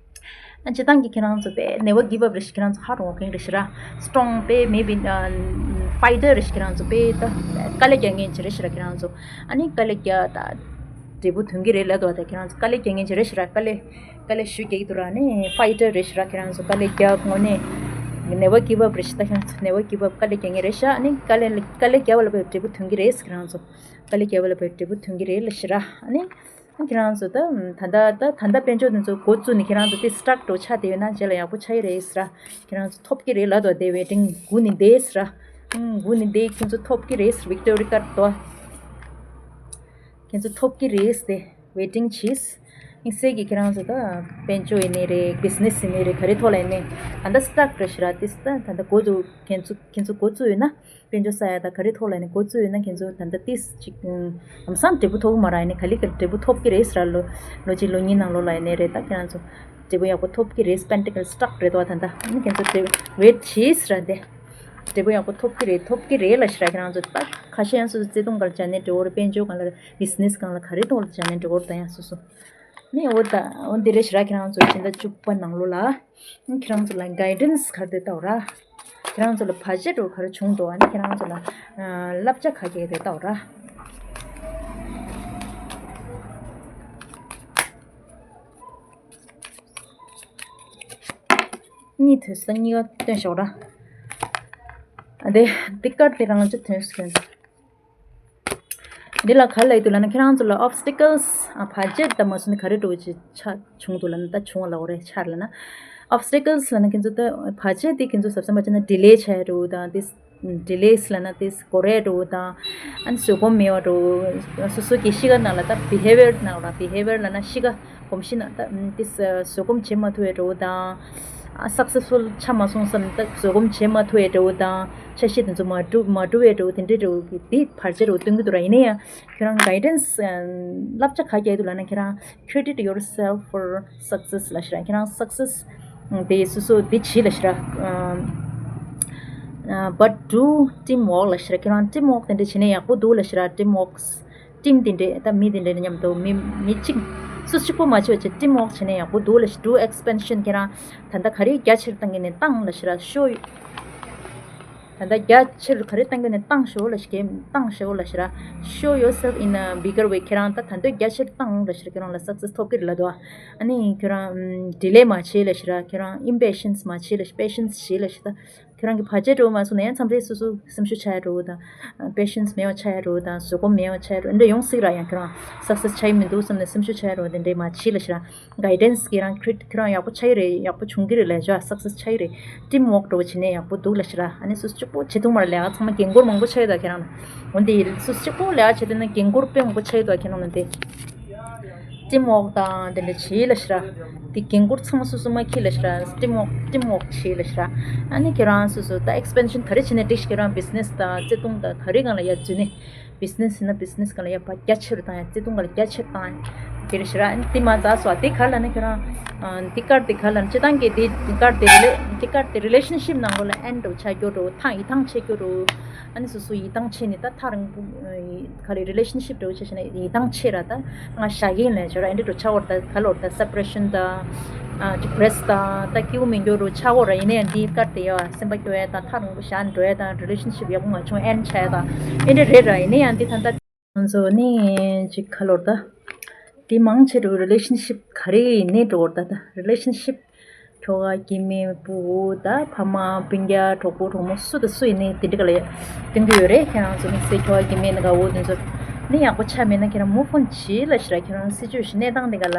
ཨ་སྤྱིར་བཏང་གི་ཁྱེད་རང་ཚོ་དཔེ་never give up རེད་ཤི། ཁྱེད་རང་ཚོ་ཧར་ཌི་ཝོར་ཀིང་རེད་ཤི་ར། སི་ཊོང་དཔེ་མེད་པའི་ཨ་ཕའི་ཊར་རེད་ཤི། ཁྱེད་རང་ཚོ་དཔེ་ད་དཀའ་ལས་རྒྱག་མཁན་ཅིག་རེད་ཤི་ར། ཁྱེད་རང་ཚོ་ཨ་ནི་དཀའ་ལས་རྒྱག་ད་ འབྲས་བུ་ཐོན་གྱི་རེད་ལབ་འདུག་བ། ད་ཁྱེད་རང་ཚོ་དཀའ་ལས་རྒྱག་མཁན་ཅིག་རེད་ཤག་ར། དཀའ་ལས་དཀའ་ལས་ཞེ་པོ་རྒྱག་གི་འདུག་ར། ཨ་ནི་ཕའི་ཊར་རེད་ཤག་ར། ཁྱེད་རང་ཚོ་དཀའ་ལས་རྒྱག་དངོས་གནས་never give up རེད་ཤག་ད་ཁྱེད་རང་ཚོ་never give up དཀའ་ལས་རྒྱག་མཁན་རེད་ཤག་ཨ་ནི་དཀའ་ལས་དཀའ་ལས་རྒྱག་པ་ལ་འབྲས་བུ་ཐོན་གྱི་རེད། ཁྱེད་རང་ཚོ་དཀའ་ལས་རྒྱག་པ་ལ་འབྲས་བུ་ཐོན་གྱི་རེད་ལབ་ཤག་ར། ཨ་ནི། ཁྱེད་རང་ཚོ་ད་ད་ལྟ་ད་ད་ལྟ་དཔལ་འབྱོར་དེ་ཚོ་འགོ་བཙུགས་ནས་ཁྱེད་རང་ཚོ་དེ་སི་ཊག་འདྲ་ཆགས་བསྡད་ཡོད་ན་རྗེས་ལ་ཡག་པོ་ཆགས་ཀྱི་རེད་ཟེར་ར། ཁྱེད་རང་ཚོ་ཐོབ་ཀྱི་རེད་ལབ་འདུག་དེ་ཝེ་ཊིང་སྒུག་ནས་བསྡད་ཟེར་ར། ཨང་། སྒུག་ནས་བསྡད། ཁྱེད་ཚོ་ཐོབ་ཀྱི་རེད་ཟེར། ཝིག་ཊོ་རི་ཀར་དོ། ཁྱེད་ཚོ་ཐོབ་ཀྱི་རེད་ཟེར་ཏེ་ཝེ་ཊིང་བྱས། དམིགས་བསལ་གྱིས་ཁྱེད་རང་ཚོ་ད་དཔལ་འབྱོར་ཡིན་ནའི་རེད། བི་ཛི་ནེ་སི་ཡིན་ནའི་རེད། ག་རེ་ཐོག་ལ་ཡིན་ནའི་ད་ལྟ་སི་ཊག་རེད་ཤག་ར། དེ་ད་ད་ལྟ་འགོ་བཙུགས། ཁྱེད་ཚོ་ཁྱེད་ཚོ་འགོ་བཙུགས་ཡོད་ན། དཔལ་འབྱོར་ས་ཡ་དང་ག་རེ་ཐོག་ལ་ཡིན་ནའི་འགོ་བཙུགས་ཡོད་ན་ཁྱེད་ཚོ་ད་ལྟ་ཏིས་ཅིག་ཨུམ། ལམ་སང་འབྲས་བུ་ཐོབ་ཀྱི་མ་རེད། ཡིན་ནའི་ག་ལེ་ག་ལེ་འབྲས་བུ་ཐོབ་ཀྱི་རེད་ཟེར་ར། ལོ་ལོ་གཅིག་ལོ་གཉིས་ནང་ལོགས་ལ་ཡིན་ནའི་རེད། ད་ཁྱེད་རང་ཚོ་འབྲས་བུ་ཡག་པོ་ཐོབ་ཀྱི་རེད། སི་པེན་ཊི་ཀལ་སི་ཊག་རེད་དོ། ད་ལྟ་ཨ་ནི་ཁྱེད་ཚོ་འབྲས་བུ་ཝེ་ཊི་བྱས་ཟེར་ར། དེ་འབྲས་བུ་ཡག་པོ་ཐོབ་ཀྱི་རེད། ཐོབ་ཀྱི་རེད་ལབ་ཤག་ར། ཁྱེད་རང་ཚོ་ད་ཁ་ཤས་ཡང་སོ་སོ་བརྩེ་དུང་སྒང་ལ་སྦྱར་ནའི་འགྲིག་གི་རེད། དཔལ་འབྱོར་སྒང་ལ་རེད། བི་ཛི་ནེ་སི་སྒང་ལ་ག་རེ་ཐོག་ལ་སྦྱར་ནའི་འགྲིག་གི་རེད། ད་ཡང་སོ་སོ། ནི་འོ་ད་འོ་འདི་རེད་ཤག་ར། ཁྱེད་རང་ཚོ་སྤྱི་ཟླ་བཅུ་པ་ནང་ལོགས་ལ་ཁྱེད་རང་ཚོ་ལ་གའི་ཌེན་སི་ག་རེ་བཏང་ར། ཁྱེད་རང་ཚོ་ལ་བ་ཇེཊ་འདྲ་བོ་ག་རེ་བྱུང་འདུག་ཨ་ནི་ཁྱེད་རང་ཚོ་ལ་བསླབ་བྱ་ག་གེ་རེ་བཏང་ར། གཉིས་ཐོན་ས་གཉིས་ཀ་སྟོན་ཤོག་ར། ཨ་དེ་འདི་ཀར་དེ་རང་ཅི་ཐོན་སོང་། འདི་ལ་ག་རེ་ལབ་ཀྱི་འདུག་ལབ་ན་ཁྱེད་རང་ཚོ་ལ་ཨོབ་སི་ཊི་ཀལ་སི་ཨ་བ་ཇེཊ་དང་མ་སོང་ནས་ག་རེ་འདྲ་བོ་ཅིག་ཆགས་བྱུང་འདུག་ལབ་ན། ད་བྱུང་བ་ལབ་དགོས་རེད། ཆགས་ལབ་ན། ཨོབ་སི་ཊི་ཀལ་སི་ལབ་ན་ཁྱེད་ཚོ་ད་བ་ཇེཊ་དེ་ཁྱེད་ཚོ་གཟབ་གཟབ་མ་བྱས་ན་ཌི་ལེ་ཆགས་ཡ་འདྲ་བོ་དང་། དེ་ཌི་ལེ་སི་ལབ་ན་དེ་འགོར་ཡ་འདྲ་བོ་དང་། ཨ་ནི་བཟོད་སྒོམ་མེད་པ་འདྲ་བོ། སོ་སོ་གི་གཤིས་ཀ་ནང་ལ་ད་བི་ཧེ་བི་ཡར་ནང་ལ་བི་ཧེ་བི་ཡར་ལབ་ན་གཤིས་ཀ་གོམས་གཤིས་ནང་ད་དེ་བཟོད་སྒོམ་བྱེད་མ་ཐུབ་ཡ་འདྲ་བོ་དང་། ཨ་སག་སེ་སི་ཕུལ་ཆགས་མ་སོང་བསམ་ད་བཟོད་སྒོམ་བྱེད་མ་ཐུབ་ཡ་འདྲ་བོ་དང་། འཆར་གཞི་དེ་ཚོ་མ་འགྲུབ་མ་འགྲུབ་ཡ་འདྲ་བོ་དེ་འདྲའི་འདྲ་བོ་གི་དེ་བར་ཆད་འདྲ་བོ་སྟོན་གྱི་འདུག་ར། ཡིན་ན་ཡང་ཁྱོད་རང་གའི་ཌེན་སི་བསླབ་བྱ་ག་རེ་རྒྱག་གི་འདུག་ལབ་ན་ཁྱེད་རང་credit yourself for success ལབ་ཤག་ར། ཁྱེད་རང་སག་སེ་སི་དེ་སོ་སོ་དེ་བྱེད་ལབ་ཤག་ར། But do team work ལབ་ཤག་ར། ཁྱེད་རང་ཊིམ་ཝོག་དེ་འདྲ་བྱེད་ན་ཡག་པོ་འདུག་ལབ་ཤག་ར། ཊིམ་ཝོག་ཊིམ་དེ་འདྲས་ད་མི་དེ་འདྲས་མཉམ་དུ་མི་མི་གཅིག་སུ་གཅིག་པོ་མ་བྱེད་པ་བྱས་ཊིམ་ཝོག་བྱས་ན་ཡག་པོ་འདུག་ལབ་ཤག Do expansion ཁྱེད་རང་ད་ལྟ་ག་རེ་རྒྱ་ཆེར་བཏང་གི་ནས་བཏང་ལབ་ཤག་ར། ཤོ་ད་ལྟ་རྒྱ་ཆེར་ག་རེ་བཏང་གི་ནས་བཏང་ཤོག་ལབ་ཤག་བཏང་ཤོག་ལབ་ཤག་ར། Show yourself in a bigger way ཁྱེད་རང་ད་ད་དུང་རྒྱ་ཆེར་བཏང་ལབ་ཤག་ར། ཁྱེད་རང་ལ་སག་སེ་སི་ཐོབ་ཀྱི་རེད་ལབ་འདུག་ཨ་ནི་ཁྱེད་རང་ཌི་ལེ་མ་བྱེད་ལབ་ཤག་ར། ཁྱེད་རང་ཨིམ་པེ་ཤེན་སི་མ་བྱེད་ལབ་ཤག་པེ་ཤེན་སི་བྱེད་ལབ་ཤག་ད། ཁྱོད་རང་གི་བར་ཆད་འདྲ་བོ་མ་སོང་ན་ཡང་མཚམས་རེ་སོ་སོ་སེམས་ཤུགས་ཆག་ཡ་འདྲ་བོ་དང་། patience མེད་པ་ཆག་ཡ་འདྲ་བོ་དང་། བཟོད་སྒོམ་མེད་པ་ཆག་ཡ་འདྲ་བོ་འདི་འདྲ་ཡོང་སྲིད་ར། ཡང་ཁྱོད་རང་སག་སེ་སི་ཆགས་ཀྱི་མི་འདུག་བསམ་ནས་སེམས་ཤུགས་ཆག་ཡ་འདྲ་བོ་འདི་འདྲ་མ་བྱེད་ལབ་ཤག་ར། གའི་ཌེན་སི་གིས་རང་ཁྱོད་ཁྱོད་རང་ཡག་པོ་ཆགས་ཀྱི་རེད། ཡག་པོ་བྱུང་གི་རེད་ལབ་ཤག་སག་སེ་སི་ཆགས་ཀྱི་རེད། ཊིམ་ཝོག་འདྲ་བོ་བྱེད་ནས་ཡག་པོ་འདུག་ལབ་ཤག་ར། ཨ་ནི་སོ་སོ་གཅིག་པོ་བྱེད་ཐུབ་མ་རེད། ལས་ཀ་ཚང་མ་འགན་འཁུར་མང་པོ་ཆགས་ཡོད་ད་ཁྱེད་རང་ལ། འོན་ཏེ་སོ་སོ་གཅིག་པོ་ལས་ཀ་བྱེད་དུས་ན་འགན་འཁུར་དཔེ་མང་པོ་ཆགས་ཡོད་ད་ཁྱེད་རང་ལ་འདི། ཊིམ་ཝོག་དང་དེ་འདྲ་བྱེད་ལབ་ཤག་ར། དེ་འགན་འཁུར་ཚང་མ་སོ་སོ་མ་འཁྱེར་ལབ་ཤག་ར། ཊིམ་ཝོག་ཊིམ་ཝོག་བྱེད་ལབ་ཤག་ར། ཨ་ནི་ཁྱེད་རང་སོ་སོ་ད་ཨེག་སི་པེན་ཤན་ག་རེ་བྱེད་ནས་འགྲིག་ཤག་ཁྱེད་རང་བི་ཛི་ནེ་སི་དང་བརྩེ་དུང་དང་ག་རེ་སྒང་ལ་ཡར་འཛུལ་ནས། བི་ཛི་ནེ་སི་ཡིན་ན་བི་ཛི་ནེ་སི་སྒང་ལ་ཡར་ཕར་རྒྱ་ཆེ་རུ་བཏང་ཡ། བརྩེ་དུང་སྒང་ལ་རྒྱ་ཆེ་རུ་བཏང་ཡ། དེ་རེད་ཤག་ར། ཨ་ནི་དེ་མ་ཚད་སོ་དེ་ག་རེ་ལབ་ན་ཁྱེད་རང་། ཨ་འདི་ཀར་དེ་ག་རེ་ལབ་ན་སྤྱིར་བཏང་གི་དེ་འདི་ཀར་དེ་རི་ལེ་འདི་ཀར་དེ་རི་ལེ་ཤན་ཤིབ་ནང་ལོགས་ལ་ཨེན་འདྲ་བོ་ཆགས་རྒྱུ་འདྲ་བོ། ཐང་ཡིད་ཐང་ཆད་རྒྱུ་འདྲ་བོ། ཨ་ནི་སོ་སོ་ཡིད་ཐང་ཆད་ནས་ད་ཐག་རིང་པོ་ག་རེ་རི་ལེ་ཤན་ཤིབ་འདྲ་བོ་ཆགས་བྱས་ནས་ཡིད་ཐང་ཆད་ར། ད་ང་བཞག་གི་ཡིན་ལབ་ཆོག་ར། ཨེ་འདྲ་འདྲ་ཆགས་འོར་ད་ག་ལོར་ད་སེ་པ་རེ་ཤན་དང་། ཨ་ཌི་པི་རེ་སི་དང་ད་སྐྱིད་པོ་མེད་རྒྱུ་འདྲ་ཆགས་འོར་ར། ཡིན་ན་ཡང་འདི་ཀར་དེ་ཡ་སེམས་པ་སྐྱོ་ཡ་དང་ཐག་རིང་པོ་བཞག་འགྲོ་ཡ་དང་རི་ལེ་ཤན་ཤིབ་ཡག་པོ་མ་བྱུང་ཨེན་ཆགས་ཡ་དང་ཨེ་འདྲ་རེད་ར། ཡིན་ན་ཡང་འདི་ད་ལྟ། ང་ཚོ་ནི་ཅིག་ག་ལོར་ད། དེ་མང་ཆེ་རུ་རི་ལེ་ཤན་ཤིབ་ག་རེ་ཡིན་ནའི་འགྲོ་བར་ད་ད་རི་ལེ་ཤན་ཤིབ་ཁྱོ་ག་སྐྱེ་དམན་བུ་ད་ཕ་མ་སྤུན་ཀྱག་གྲོགས་པོ་གྲོགས་མོ་སུ་དང་སུ་ཡིན་ནའི་དེ་འདྲ་ག་ལ་སྟོན་གྱི་ཡོད་རེད། ཁྱེད་རང་ཚོ་དམིགས་བསལ་ཁྱོ་ག་སྐྱེ་དམན་དགའ་བོ་དེ་ཚོ་ནི་ཡག་པོ་ཆགས་མེད་ན་ཁྱེད་རང་མུ་ཝི་ཨོན་བྱེད་ལབ་ཤག་ར། ཁྱེད་རང་སི་ཅུ་ཨེ་ཤན་གནས་སྟངས་དེ་ག་ལ་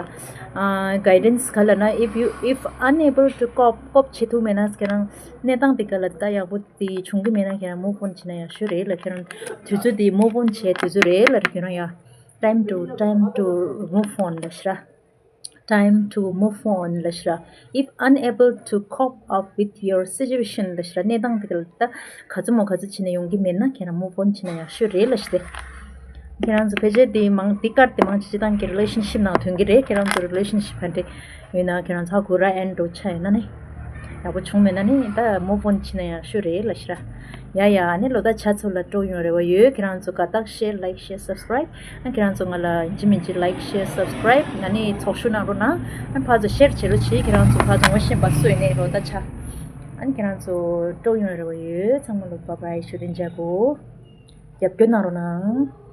གའི་ཌེན་སི་ག་ལ་ན་if you if unable to cope cope བྱེད་ཐུབ་མེད་ན་ཁྱེད་རང་གནས་སྟངས་དེ་ག་ལ་ད་ཡག་པོ་དེ་བྱུང་གི་མེད་ན་ཁྱེད་རང་མུ་ཝི་ཨོན་བྱེད་ན་ཡག་ཤོས་རེད་ལབ། ཁྱེད་རང་དུས་ཚོད་དེ་མུ་ཝི་ཨོན་བྱེད་དུས་ཚོད་རེད་ལབ། ཁྱེད་རང་ཡ། Time to time to move on ལབ་ཤག་ར། Time to move on ལབ་ཤག་ར། If unable to cope up with your situation ལབ་ཤག་ར། གནས་སྟངས་དེ་ག་ལ་ད་ག་ཚོད་མོ་ག་ཚོད་བྱས་ནས་ཡོང་གི་མེད་ན་ཁྱེད་རང་མུ་ཝི་ཨོན་བྱེད་ན་ཡག་ཤོས་རེད་ལབ་ཤག་སྟེ། ཁྱེད་རང་ཚོ་ཕལ་ཆེར་དེ་མང་དེ་ཀར་དེ་མང་ཆེ་སྤྱིར་བཏང་གི་རི་ལེ་ཤན་ཤིབ་ནང་ཐོན་གི་རེད། ཁྱེད་རང་ཚོ་རི་ལེ་ཤན་ཤིབ་ག་འདྲ་ཡོད་ན་ཁྱེད་རང་ཚོ་ཧ་གོ་ར། ཨེན་འགྲོ་ཆ་ཡོད་ན་ནི་ཡག་པོ་བྱུང་མེད་ན་ནི་ད་མུ་ཝི་ཨོན་བྱེད་ན་ཡག་ཤོས་རེད་ལབ་ཤག་ར། ཡ་ཡ་ཨ་ནི་ལོ་ད་ཆ་ཚོ་ལ་སྤྲོ་ཡོང་རེ་བ་ཡོད། ཁྱེད་རང་ཚོ་དགའ་རྟགས་ཤེར་ལའིག་ཤེར་སབ་སི་ཀ་རའིབ། ཨ་ཁྱེད་རང་ཚོ་ང་ལ་ཡིན་གཅིག་མིན་གཅིག་ལའིག་ཤེར་སབ་སི་ཀ་རའིབ་ཨ་ནི་ཚོགས་ཞུགས་གནང་རོགས་གནང་། ཨ་ཕར་ཚུར་ཤེར་བྱེད་རོགས་བྱེད། ཁྱེད་རང་ཚོ་ཕར་ཚུར་ངོ་ཤེས་པ་སུ་ཡིན་ནའི་ལོ་ད་ཆ། ཨ་ནི་ཁྱེད་རང་ཚོ་སྤྲོ་ཡོང་རེ་བ་ཡོད། ཚང་མ་ལ་བྷའི་བྷའི། ཞུ་དེ་འཇག་གོ། རྒྱབ་སྐྱོར་གནང་རོགས་གནང་།